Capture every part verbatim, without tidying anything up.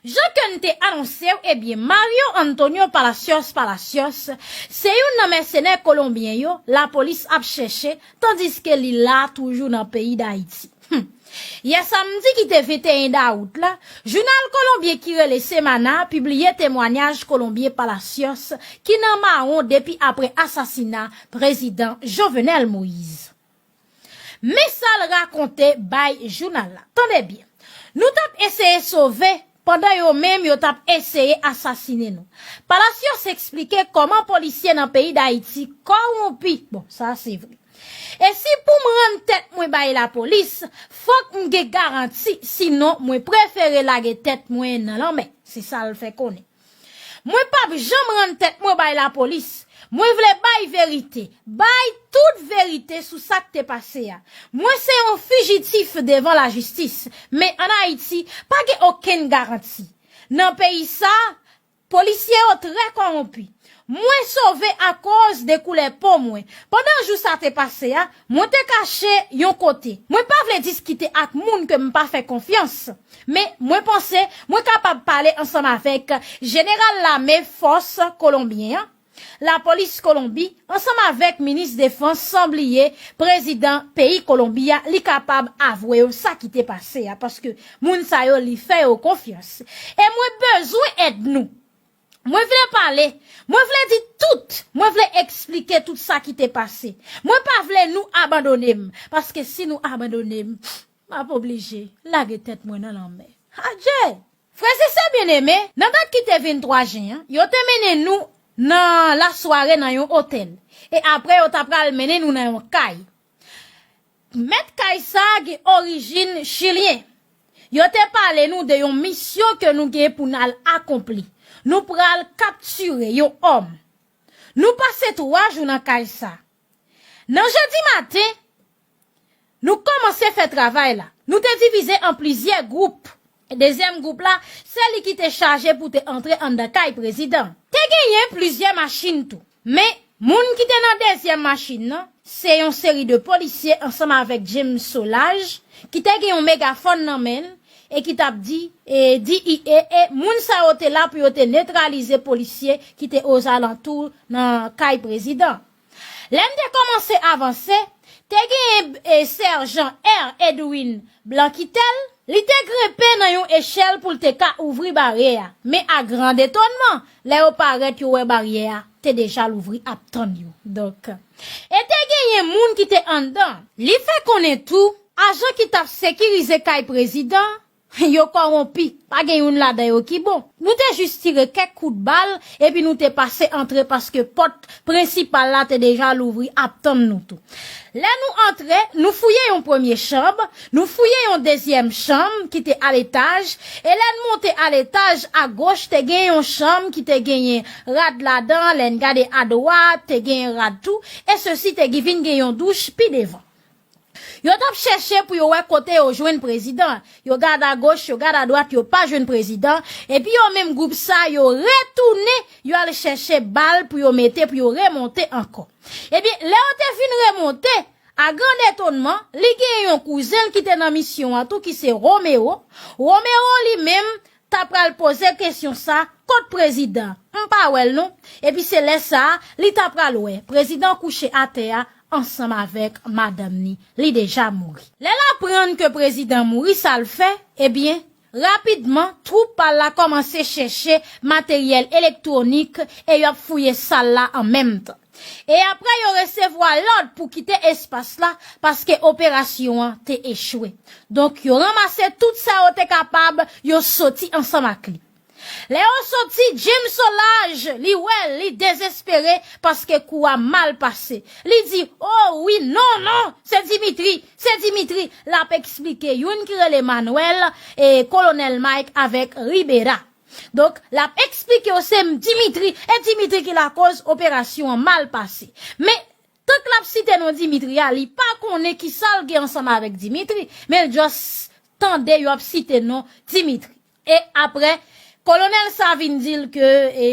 Jan ke n te anonse w, ebyen, Mario Antonio Palacios Palacios se youn nan mèsenè kolonbyen yo lapolis ap chèche, tandiske li la toujou nan peyi Dayiti. Hum. Yè samdi ki te venteyen dawout la, jounal kolonbyen ki rele Semana pibliye temwanyaj kolonbyen Palacios ki nan mawon depi apre asasina prezidan Jovenel Moïse. Men sa l rakonte bay jounal la. Tande byen. Nou t ap eseye sove pandan yo menm yo t ap eseye asasinen nou. Palacios eksplike kòman polisye nan peyi Dayiti kòwonpi. Bon, sa se vre. E si pou m rann tèt mwen bay lapolis, fòk m gen garanti, sinon mwen prefere lage tèt mwen nan lanmè. Se sa l fè konnen. Mwen p ap janm rann tèt mwen bay lapolis. Mwen vle bay verite. Bay tout verite sou sa k te pase a. Mwen se yon fijitif devan lajistis, men ann Ayiti, pa gen okenn garanti. Nan peyi sa, polisye yo trè kòwonpi. Mwen sove akoz de koulè po mwen. Pandan jou sa te pase a, mwen te kache yon kote. Mwen pa vle diskite ak moun ke m pa fè konfyans. Men mwen panse mwen kapab pale ansanm avèk jeneral lame fòs kolonbyen an, lapolis Kolonbi, ansanm avèk minis defans, san bliye prezidan peyi Kolonbi a, li kapab avwe yo sa ki te pase a, paske moun sa yo li fè yo konfyans. E mwen bezwen èd nou. Mwen vle pale, mwen vle di tout, mwen vle eksplike tout sa ki te pase. Mwen pa vle nou abandone m, paske si nou abandone m, m ap oblije lage tèt mwen nan lanmè. Adje! Frè e sè byeneme, nan dat ki te venntwa jen an, yo te mennen nou nan lasware nan yon otèl. E apre, yo ta pral mennen nou nan yon kay. Mèt kay sa gen orijin chilyen. Yo te pale nou de yon misyon ke nou gen pou n al akonpli. Nou pral kaptire yon òm. Nou pase twa jou nan kay sa. Nan jedi maten, nou kòmanse fè travay la. Nou te divize an plizyè gwoup. Dezyèm gwoup la, se li ki te chaje pou te antre anndan kay prezidan. Te genyen plizyè machin tou. Men, moun ki te nan dezyèm machin nan, se yon seri de polisye ansanm avèk James Solages, ki te gen yon megafòn nan men l, e ki t ap di, e, D E A, e moun sa yo te la pou yo te netralize polisye ki te ozalantou nan kay prezidan. Lè n te kòmanse avanse, te genyen, e, sèjan R. Edwin Blanquitel, li te grenpe nan yon echèl pou l te ka ouvri baryè a. Men a gran etonman, lè yo parèt, yo wè baryè a te deja louvri ap tann yo. Donk, e te genyen moun ki te anndan. Li fè konnen tou, ajan ki t ap sekirize kay prezidan, yo kòwonpi, pa gen youn ladan yo ki bon. Nou te jis tire kèk kout bal, epi nou te pase antre paske pòt prensipal la te deja louvri ap tann nou tou. Lè nou antre, nou fouye yon premye chanm, nou fouye yon dezyèm chanm ki te aletaj, e lè n monte aletaj, agoch te gen yon chanm ki te genyen rad ladan, lè n gade adwat, te genyen rad tou, e sesi te vin gen yon douch pi devan. Yo t ap chèche pou yo wè kote yo jwenn prezidan. Yo gad agoch, yo gad adwat, yo pa jwenn prezidan. Epi yo menm gwoup sa, yo retounen, yo al chèche bal pou yo mete, pou yo remonte ankò. Ebyen, lè yo te fin remonte, a gran etonman, li gen yon kouzen l ki te nan misyon an tou, ki se Romero. Romero li menm, ta pral poze kesyon sa, kot prezidan? M pa wè l non. Epi se lè sa a, li ta pral wè prezidan kouche atè a ansanm avèk madanm ni. Li deja mouri. Lè l aprann ke prezidan mouri, sa l fè? Ebyen, rapidman, twoup pa l la kòmanse chèche materyèl elektwonik e y ap fouye sal la an menm tan. E apre yo resevwa lòd pou kite espas la paske operasyon an te echwe. Donk, yo ranmase tout sa yo te kapab, yo soti ansanm ak li. Lè yo soti, James Solages, li wè l, li dezespere paske kou a mal pase. Li di, "O wi, non, non, se Dimitri, se Dimitri." L ap eksplike youn ki rele Manuel, e Kolonèl Mike avèk Ribera. Donk, l ap eksplike yo se Dimitri, e Dimitri ki lakoz operasyon an mal pase. Men, tank l ap site non Dimitri a, li pa konnen ki sa l gen ansanm avèk Dimitri, men l just tande yo ap site non Dimitri. E apre, Kolonèl sa vin di l ke, e,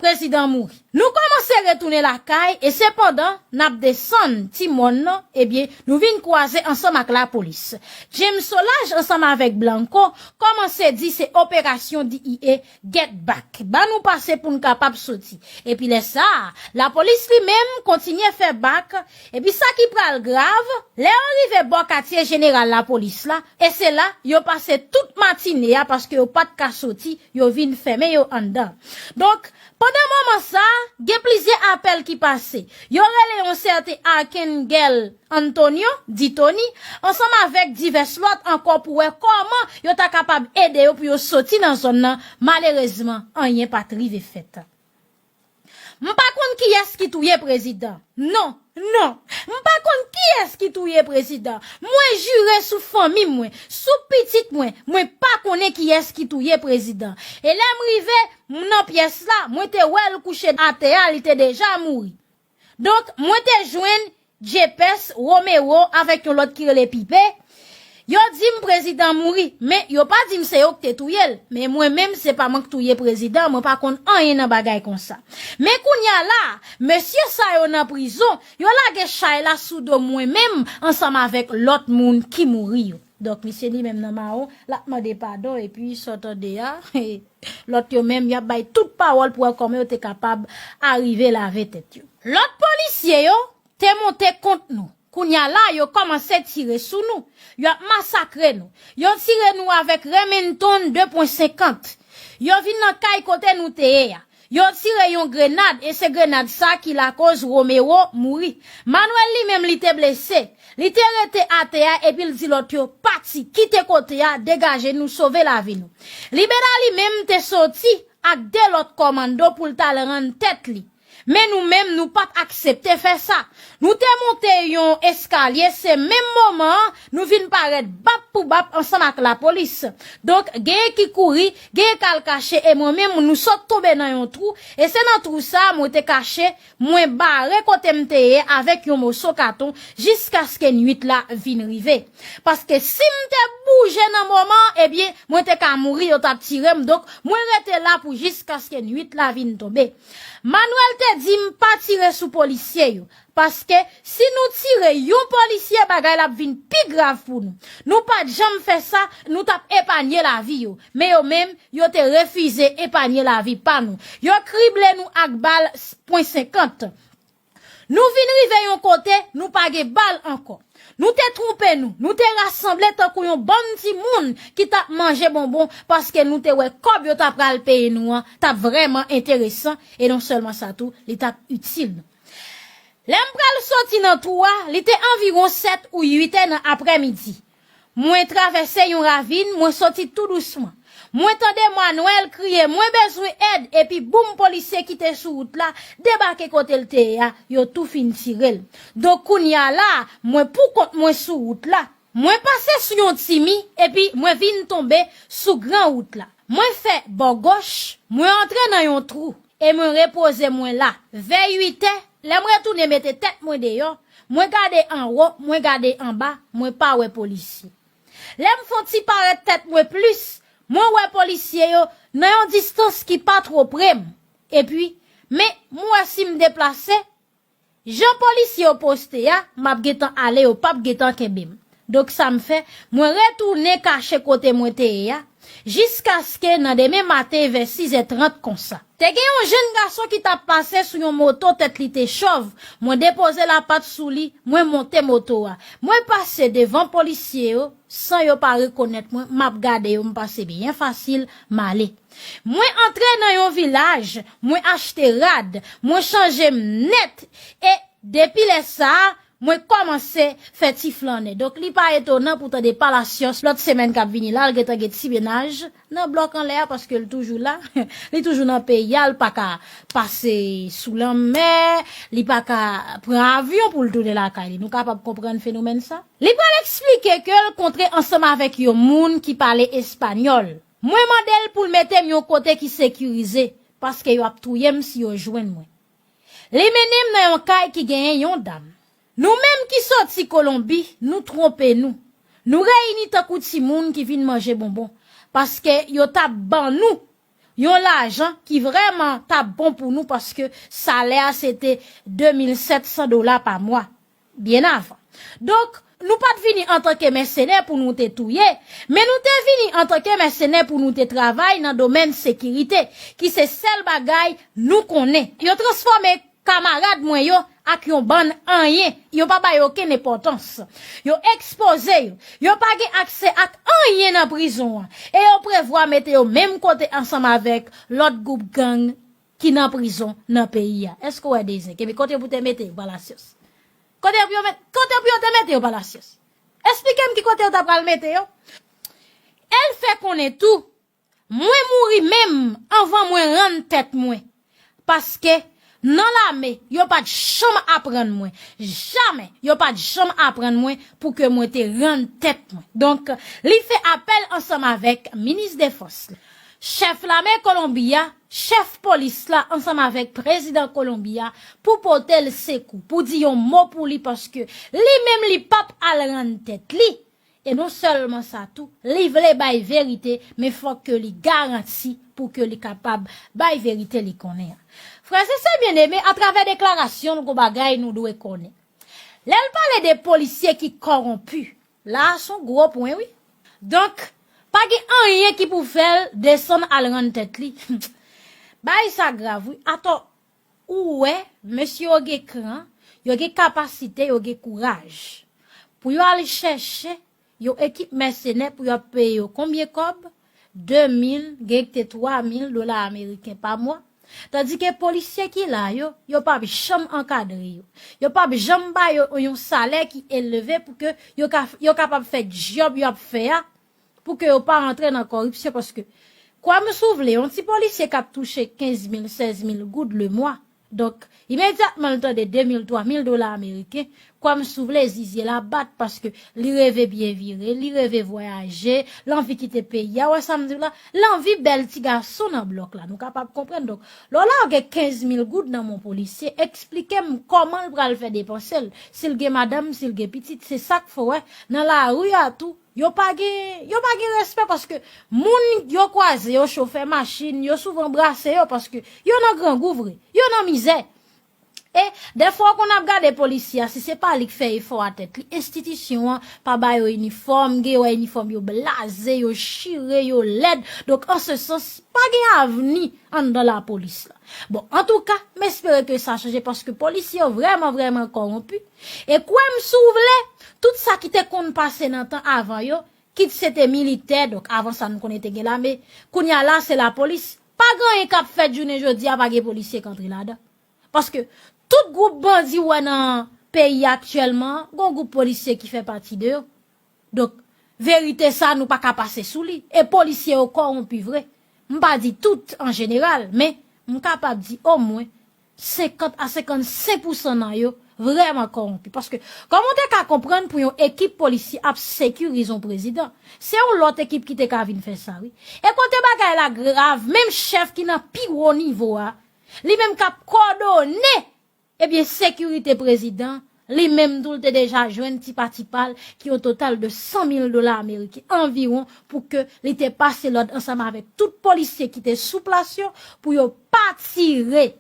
prezidan mouri. Nou kòmanse retounen lakay e sepandan n ap desann ti mòn nan, ebyen, nou vin kwaze ansanm ak lapolis. James Solages ansanm avèk Blanco kòmanse di se operasyon D E A Get Back. Ban nou pase pou n kapab soti. Epi lè sa a, lapolis li menm kontinye fè bak. Epi sa ki pral grav, lè yo rive bò katye jeneral lapolis la, e se la yo pase tout matine a paske yo pa t ka soti, yo vin fèmen yo anndan. Donk, pandan moman sa a, gen plizyè apèl ki pase. Yo rele yon sèten Archangel Antonio, di Tony, ansanm avèk divès lòt ankò pou wè kòman yo ta kapab ede yo pou yo soti nan zòn nan. Malerezman, anyen pa t rive fèt. M pa konn kiyès ki touye prezidan. Non, non. M pa konn kiyès ki touye prezidan. Mwen jire sou fanmi mwen, sou pitit mwen, mwen pa konnen kiyès ki touye prezidan. E lè m rive, m nan pyès la, mwen te wè l kouche atè a, li te deja mouri. Donk, mwen te jwenn Jepes Romero avèk yon lòt ki rele Pipe. Yo di m prezidan mouri, men yo pa di m se yo k te touye l. Men mwen menm, se pa mwen k touye prezidan, mwen pa konn anyen nan bagay konsa. Men kounye a la, mesye sa yo nan prizon, yo lage chay la sou do mwen menm ansanm avèk lòt moun ki mouri yo. Donk, misye li menm nan mawon, l ap mande padon, epi sa w tande a, lòt yo menm, y ap bay tout pawòl pou wè kòman yo te kapab arive lave tèt yo. Lòt polisye yo te monte kont nou. Kounye a la, yo kòmanse tire sou nou. Y ap masakre nou. Yo tire nou avèk Remington de pwen senkant. Yo vin nan kay kote nou te ye a. Yo tire yon grenad, e se grenad sa ki lakoz Romero mouri. Manuel li menm, li te blese. Li te rete atè a, epi l di lòt yo, pati, kite kote a, degaje nou, sove lavi nou. Libera li menm te soti ak de lòt kòmando pou l t al rann tèt li. Men nou menm, nou pa t aksepte fè sa. Nou te monte yon eskalye, se menm moman an, nou vin parèt bap pou bap ansanm ak lapolis. Donk, genyen ki kouri, genyen k al kache, e mwen menm, nou sot tonbe nan yon twou, e se nan twou sa a mwen te kache, mwen bare kote m te ye avèk yon moso katon jiskaske nuit la vin rive. Paske si m te bouje nan moman an, ebyen, mwen te ka mouri, yo t ap tire m. Donk, mwen rete la pou jiskaske nuit la vin tonbe. Manuel te di m pa tire sou polisye yo, paske si nou tire yon polisye, bagay la ap vin pi grav pou nou. Nou pa t janm fè sa, nou t ap epanye lavi yo. Men yo menm, yo te refize epanye lavi pa nou. Yo krible nou ak bal pwen senkant. Nou vin rive yon kote, nou pa gen bal ankò. Nou te twonpe nou, nou te rasanble tankou yon bann timoun ki t ap manje bonbon paske nou te wè kòb yo ta pral peye nou an t ap vrèman enteresan e non sèlman sa tou, li t ap itil nou. Lè m pral soti nan twou a, li te anviwon sèt ou uit è nan aprèmidi. Mwen travèse yon ravin, mwen soti tou dousman. Mwen tande Manuel kriye, mwen bezwen èd, epi boum polisye ki te sou wout la debake kote l te ye a, yo tou fin tire l. Donk kounye a la, mwen pou kont mwen sou wout la. Mwen pase sou yon ti mi, epi mwen vin tonbe sou gran wout la. Mwen fè bò gòch, mwen antre nan yon twou, e mwen repoze mwen la. Vè uit è, lè m retounen mete tèt mwen deyò, mwen gade anwo, mwen gade anba, mwen pa wè polisye. Lè m fè yon ti parèt tèt mwen plis, mwen wè polisye yo nan yon distans ki pa twò pre m. Epi, men m wè si m deplase, jan polisye yo poste a, m ap gentan ale, yo p ap gentan kenbe m. Donk sa m fè, mwen retounen kache kote mwen te ye a, jiskaske nan demen maten vè sis è trant konsa. Te gen yon jenn gason ki t ap pase sou yon moto, tèt li te chòv. Mwen depoze lapat sou li, mwen monte moto a. Mwen pase devan polisye yo, san yo pa rekonèt mwen, m ap gade yo, m pase byen fasil, m ale. Mwen antre nan yon vilaj, mwen achte rad, mwen chanje m nèt, e depi lè sa a, mwen kòmanse fè ti flannen. Donk, li pa etonan pou tande Palacios lòt semèn k ap vini la, l gentan gen ti mennaj nan blòk anlè a, paske l toujou la, li toujou nan peyi a, l pa ka pase sou lanmè, li pa ka pran avyon pou l tounen lakay li. Nou kapab konprann fenomèn sa? Li pral eksplike ke l kontre ansanm avèk yon moun ki pale espanyòl. Mwen mande l pou l mete m yon kote ki sekirize, paske yo ap touye m si yo jwenn mwen. Li mennen m nan yon kay ki genyen yon dam. Nou menm ki soti Kolonbi, nou twonpe nou. Nou reyini tankou timoun ki vin manje bonbon, paske yo t ap ban nou Yon lajan ki vrèman t ap bon pou nou, paske salè a se te de mil sèt san dola pa mwa, byen avan. Donk, nou pa t vini antanke mèsenè pou nou te touye, men nou te vini antanke mèsenè pou nou te travay nan domèn sekirite, ki se sèl bagay nou konnen. Yo transfòme kamarad mwen yo ak yon bann anyen. Yo pa ba yo okenn enpòtans. Yo ekspoze yo. Yo pa gen aksè ak anyen nan prizon an. E yo prevwa mete yo menm kote ansanm avèk lòt gwoup gang ki nan prizon nan peyi a. Èske w wè dezen? Ebyen kote pou te mete yo, Palacios? Kote pou yo met, kote pou yo te mete yo, Palacios? Esplike m ki kote yo ta pral mete yo. E l fè konnen tou, mwen mouri menm anvan mwen rann tèt mwen. Paske nan lame, yo pa t janm aprann mwen. Jamè, yo pa t janm aprann mwen pou ke mwen te rann tèt mwen. Donk, li fè apèl ansanm avèk minis defans la, chèf lame Kolonbi a, chèf polis la, ansanm avèk prezidan Kolonbi a, pou pote l sekou, pou di yon mo pou li, paske li menm li p ap al rann tèt li. E non sèlman sa tou, li vle bay verite, men fòk ke li garanti pou ke li kapab bay verite li konnen an. Frè e sè byeneme, atravè deklarasyon l, gon bagay nou dwe konnen. Lè l pale de polisye ki kòwonpi, la a se yon gwo pwen, wi. Donk, pa gen anyen ki pou fè l desann al rann tèt li. Bagay sa grav, wi. Atò, ou wè, mesye yo gen kran, yo gen kapasite, yo gen kouraj. Pou yo al chèche, yon ekip mèsenè pou y ap peye yo konbyen kòb? De mil, gen ki te twa mil dola ameriken pa mwa. Tandike polisye ki la yo, yo p ap janm ankadre yo. Yo p ap janm ba yo yon salè ki elve pou ke yo ka, yo kapab fè djòb y ap fè a, pou ke yo pa rantre nan kòripsyon, paske, kwè m si w vle, yon ti polisye k ap touche kenz mil, sèz mil goud le mwa. Donk, imedyatman l tande de mil, twa mil dola ameriken, kwè m si w vle, zizye l ap bat, paske li reve byen vire, li reve vwayaje, l anvi kite peyi a. Wè sa m di w la? L anvi bèl ti gason nan blòk la. Nou kapab konprann. Donk, lè w lage kenz mil goud nan men yon polisye, eksplike m kòman l pral fè depanse l. Si l gen madanm, si l gen pitit, se sa k fè w wè nan lari a tou, yo pa gen, yo pa gen respè, paske moun yo kwaze yo, chofè machin, yo souvan brase yo, paske yo nan grangou vre, yo nan mizè. E dèfwa w konn ap gade polisye a, si se pa li k fè efò a tèt li, enstitisyon an pa ba yo inifòm, gen wè inifòm yo blaze, yo chire, yo lèd. Donk, an se sans, pa gen avni anndan lapolis la. Bon, antouka, m espere ke sa chanje, paske polisye yo vrèman, vrèman kòwonpi. E kwè m si w vle, tout sa ki te konn pase nan tan avan yo, kit se te militè, donk avan sa nou konnen te gen lame, kounye a la se lapolis. Pa gen anyen k ap fèt jounen jodi a, pa gen polisye k antre ladan. Paske tout gwoup bandi w wè nan peyi a aktyèlman, gon gwoup polisye ki fè pati de yo. Donk, verite sa nou pa ka pase sou li. E polisye yo kòwonpi vre. M pa di tout an jeneral, men m kapab di omwen senkant a senkannsenk pousan nan yo vrèman kòwonpi. Paske, kòman w te ka konprann pou yon ekip polisye ap sekirize yon prezidan? Se yon lòt ekip ki te ka vin fè sa, wi. E kote bagay la grav, menm chèf ki nan pi wo nivo a, li menm k ap kòdone, ebyen, sekirite prezidan, li menm tou, l te deja jwenn ti pati pa l, ki yon total de san mil dola ameriken anviwon, pou ke li te pase lòd ansanm avèk tout polisye ki te sou plas yo, pou yo pa tire,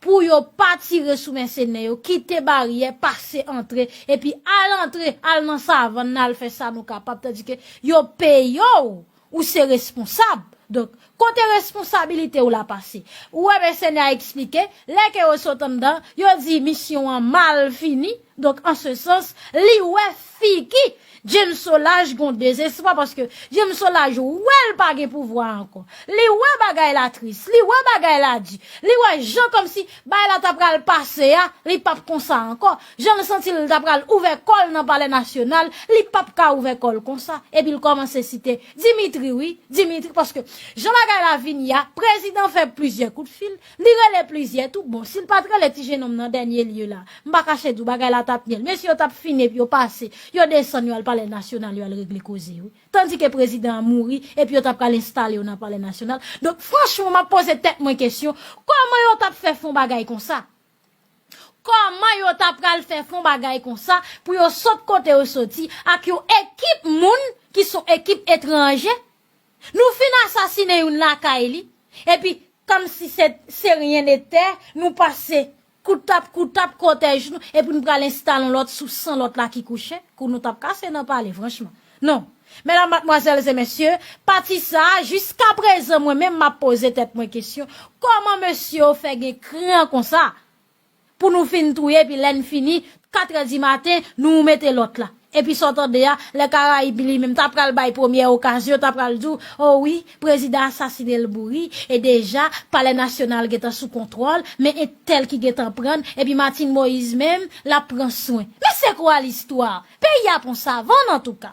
pou yo pa tire sou mèsenè yo, kite baryè, pase antre, epi al antre, al nan savann nan, al fè sa nou kapab, tandike yo peye w, ou se responsab. Donk, kote responsabilite w la pase? Ou wè mèsenè a eksplike, lè ke yo sot anndan, yo di misyon an mal fini. Donk, an se sans, li wè figi James Solages gon dezespwa, paske James Solages wè l pa gen pouvwa ankò. Li wè bagay la tris, li wè bagay la di, li wè jan kòmsi bagay la ta pral pase a, li p ap konsa ankò. Jan l santi l ta pral ouvè kò l nan Palè Nasyonal, li p ap ka ouvè kò l konsa. Epi l kòmanse site Dimitri, wi, Dimitri, paske jan bagay la vini a, prezidan fè plizyè kout fil, li rele plizyè tou. Bon, si l pa t rele ti jennonm nan dènye lye la, m pa kache di w bagay la t ap myèl. Mesye yo t ap fin epi yo pase, yo desann, yo al Palè Nasyonal, yo al regle koze yo. Tandike prezidan an mouri, epi yo t ap pral enstale yo nan Palè Nasyonal. Donk, franchman, m ap poze tèt mwen kesyon, kòman yo t ap fè fè yon bagay konsa? Kòman yo ta pral fè fè yon bagay konsa pou yo sot kote yo soti ak yon ekip moun ki se yon ekip etranje? Nou fin asasinen youn lakay li, Epi, kòmsi se, se ryen netè, nou pase koutap, koutap kotèj nou, epi nou pral enstale yon lòt sou san lòt la ki kouche, kou nou t ap kase nan pale, franchman. Non. Medam, madmwazèl e mesye, pati sa a, jiska prezan, mwen menm, m ap poze tèt mwen kesyon, kòman mesye yo fè gen kran konsa? Pou nou fin touye, epi lè n fini, katrè di maten, nou mete lòt la. Epi sa w tande a, lè Karayib li menm ta pral bay premyè okazyon, ta pral di w, o wi, prezidan asasine l mouri, e deja, palè nasyonal gentan sou kontwòl, men entèl ki gentan prann, epi Martine Moïse menm, l ap pran swen. Men se kwa listwa? Peyi a pon savann antouka.